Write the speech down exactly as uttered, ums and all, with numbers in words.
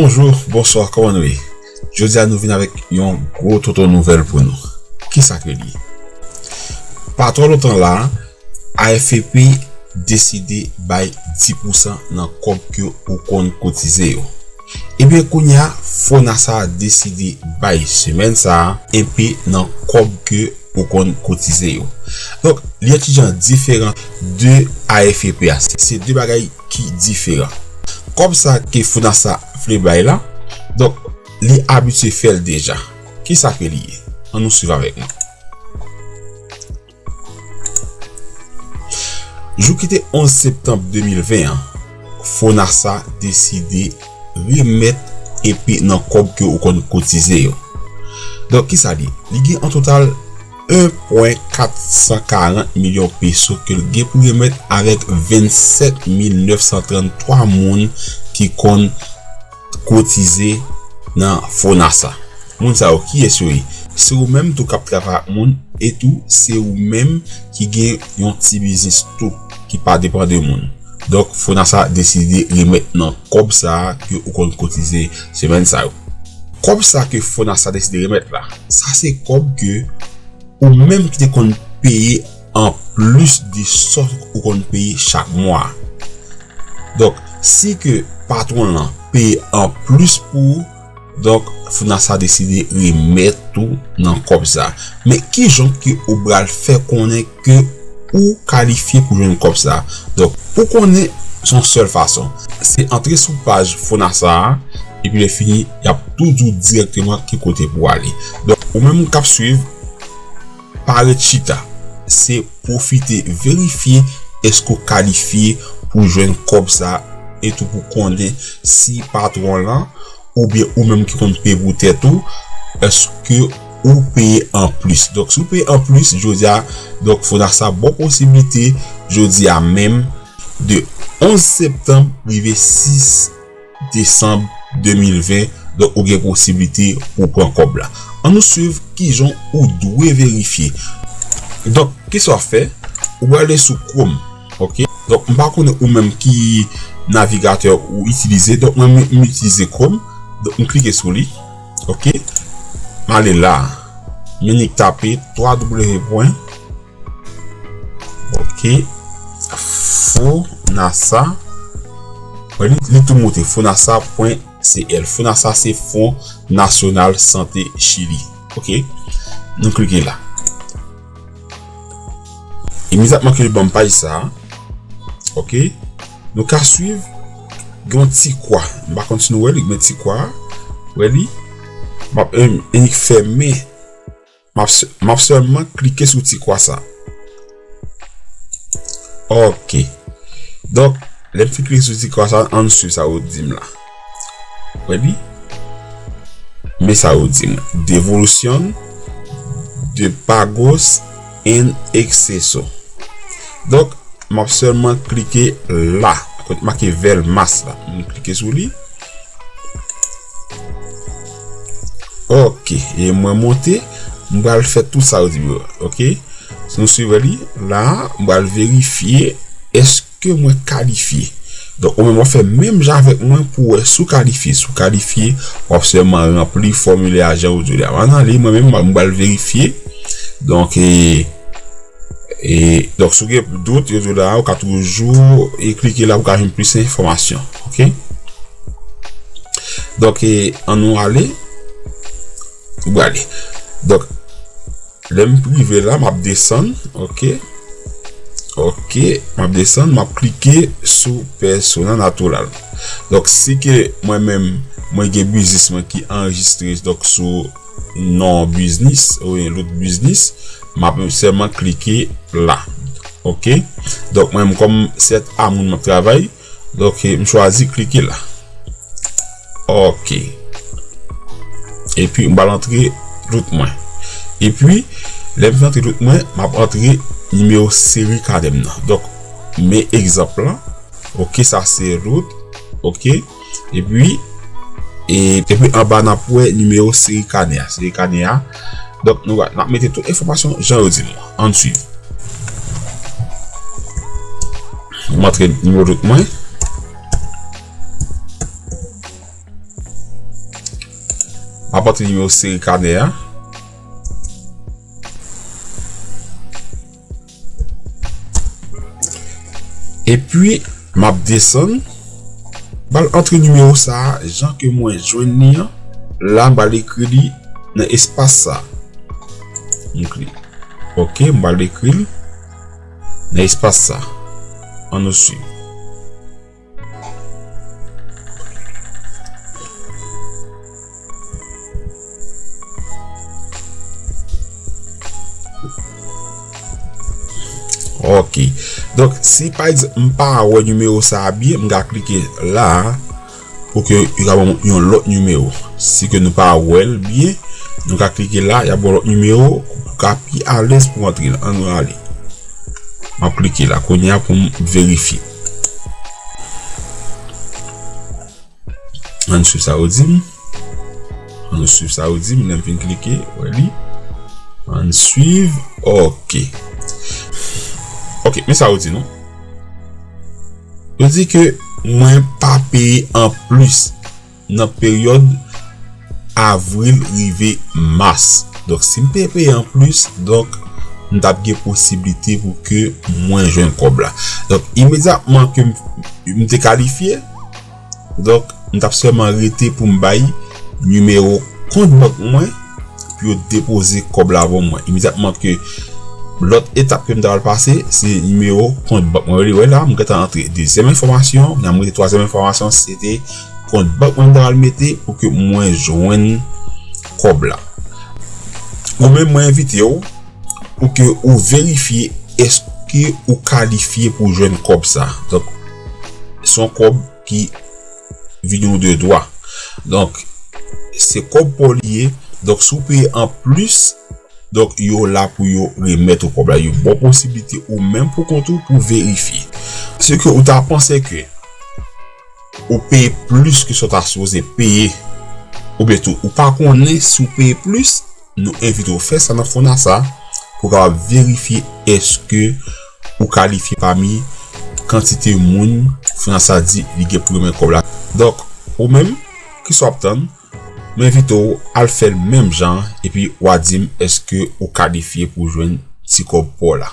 Bonjou, bonswa, kòman nou ye? Jodi a nou vin avèk yon gwo tonton nouvèl pou nou. Kisa ke li ye? Pa twò lontan la, A F P deside bay dis pousan nan kòb ke ou konn kotize yo. Ebyen, kounye a, Fonasa deside bay semèn sa a enpe nan kòb ke ou konn kotize yo. Donk, li yon ti jan diferan de A F P a. Se, se de bagay ki diferan. Kòb sa ke Fonasa vle bay la, donk, li abitye fè l deja. Kisa ke li ye? Ann nou swiv avèk mwen. Jou ki te onz septanm de mil ven an, Fonasa deside remèt enpe nan kòb ke ou konn kotize yo. Donk, kisa li ye? Li gen an total en pwen kat san karant milyon peso ke l gen pou remèt avèk vennsèt mil nèf san tranntwa moun ki konn kotize nan Fonasa. Moun sa yo, kiyès yo ye? Se ou menm tou k ap travay ak moun, e tou se ou menm ki gen yon ti biznis tou, ki pa depann de moun. Donk, Fonasa deside remèt nan kòb sa a ke ou konn kotize semèn sa yo. Kòb sa ke Fonasa deside remèt la, sa se kòb ke ou menm ki te konn peye anplis de sa ou konn peye chak mwa. Donk, si ke patwon lan peye anplis pou ou, donk, Fonasa deside remèt ou nan kòb sa. Men kijan ke ou pral fè konnen ke ou kalifye pou jwenn kòb sa? Donk, pou konnen, se yon sèl fason. Se antre sou paj Fonasa a, epi lè fini, y ap tou di w dirèkteman ki kote pou w ale. Donk, ou menm k ap swiv, pa ret chita. Se pwofite verifye èske w kalifye pou jwenn kòb sa, e tou pou konnen si patwon lan oubyen ou menm ki konn peye pou tèt ou, èske ou peye anplis. Donk, si w peye anplis, jodi a, donk, Fonasa ba w posiblite, jodi a menm, de onz septanm rive sis desanm de mil ven, donk, ou gen posiblite pou w pran kòb la. Ann nou swiv kijan ou dwe verifye. Donk, kisa w ap fè? Ou prale sou Chrome, ok? Donk, m pa konnen ou menm ki navigatè ou itilize. Donk, mwen, m, m itilize Chrome. Donk, m klike sou li, ok? M ale la. M nik tape twa w pwen, ok, Fonasa. Wè, li, li tou moute, fonasa pwen C L. Fonasa se Fon Nasyonal Sante Chili. Ok? Nou klike la. Imedyatman ke li ban m paj sa, ok? Nou ka swiv, gen yon ti kwa. M pa konn si nou wè li, men ti kwa. Wè li? M ap, em, enik fèmen. M ap s-, m ap sèlman klike sou ti kwa sa. Ok. Donk, lè m fin klike sou ti kwa sa, ann swiv sa yo di m la. Wè li? Men sa yo di m. Devolution de pagos en exceso. Donk, m ap sèlman klike la, kote make Velmas la. M klike sou li. Ok, e mwen monte, m pral fè tout sa yo di m yo, ok? Si nou swiv li, la, m pral verifye èske mwen kalifye. Donk, ou menm w ap fè menm jan avèk mwen pou w wè si w kalifye. Si w kalifye, w ap sèlman ranpli fòmilè a jan yo di w la. Ann ale, mwen menm, m pral verifye. Donk, e, E, donk, si w gen dout, yo di w la, ou ka toujou, e, klike la pou w ka jwenn plis enfòmasyon. Ok? Donk, e, ann nou ale. Ou ale. Donk, lè m rive la, m ap desann. Ok? Ok, m ap desann, m ap klike sou Persona Natural. Donk, si ke mwen menm, mwen gen biznis mwen ki anrejistre, donk, sou non biznis, oubyen lòt biznis, m ap sèlman klike la. Ok? Donk, mwen menm, kòm se a moun m ap travay, donk, m chwazi klike la. Ok. Epi, m pral antre tout mwen. Epi, lè m fin antre tout mwen, m ap antre nimewo seri kanè m nan. Donk, men egzanp lan. Ok, sa se rout. Ok. Epi, e, epi anba n ap wè nimewo seri kanè a. Seri kanè a. Donk, nou, n ap mete tout enfòmasyon jan yo di nou. Ann swiv. M antre nimewo rout mwen. antre nimewo seri kanè a. Epi, m ap desann. M pral antre nimewo sa a, jan ke mwen jwenn li an. La, m pral ekri li nan espas sa a. M kli-, ok, m pral ekri l nan espas sa a. Ann nou swiv. Ok. Donk, si pa egzanp, m pa wè nimewo sa a byen, m ka klike la a pou ke yo ka ban m yon lòt nimewo. Si ke nou pa wè l byen, nou ka klike la, y ap ba w lòt nimewo, pou ka pi alèz pou antre l. Ann nou ale. M ap klike la kounye a pou m verifye. Ann swiv sa yo di m. Ann swiv sa yo di m. Lè m fin klike, wè li. Ann swiv. Ok. Ok, men sa yo di nou. Yo di ke mwen pa peye anplis nan peryòd avril rive mas. Donk, si m te peye anplis, donk, m t ap gen posiblite pou ke mwen jwenn kòb la. Donk, imedyatman ke m, m te kalifye, donk, m t ap sèlman rete pou m bay nimewo kont bank mwen pou yo depoze kòb la pou mwen. Imedyatman ke lòt etap ke m ta pral pase, se nimewo kont bank mwen. Wè la, m gentan antre dezyèm enfòmasyon, m rete twazyèm enfòmasyon, se te kont bank mwen m ta pral mete pou ke mwen jwenn kòb la. Ou menm, mwen envite w pou ke ou verifye èske ou kalifye pou jwenn kòb sa. Donk, se yon kòb ki vini w de dwa. Donk, se kòb pa w li ye. Donk, si w peye anplis, donk, yo la pou yo remèt ou kòb la. Yo ba w posiblite ou menm pou kont ou pou verifye. Si ke ou ta panse ke ou peye plis ke sa w ta sipoze peye, oubyen tou, ou pa konnen si w peye plis, nou envite w fè sa nan Fonasa pou w kapab verifye èske ou kalifye pami kantite moun Fonasa di li gen pou remèt kòb la. Donk, ou menm, kisa w ap tann? M envite w al fè l menm jan an, epi w a di m èske ou kalifye pou jwenn ti kòb pa w la.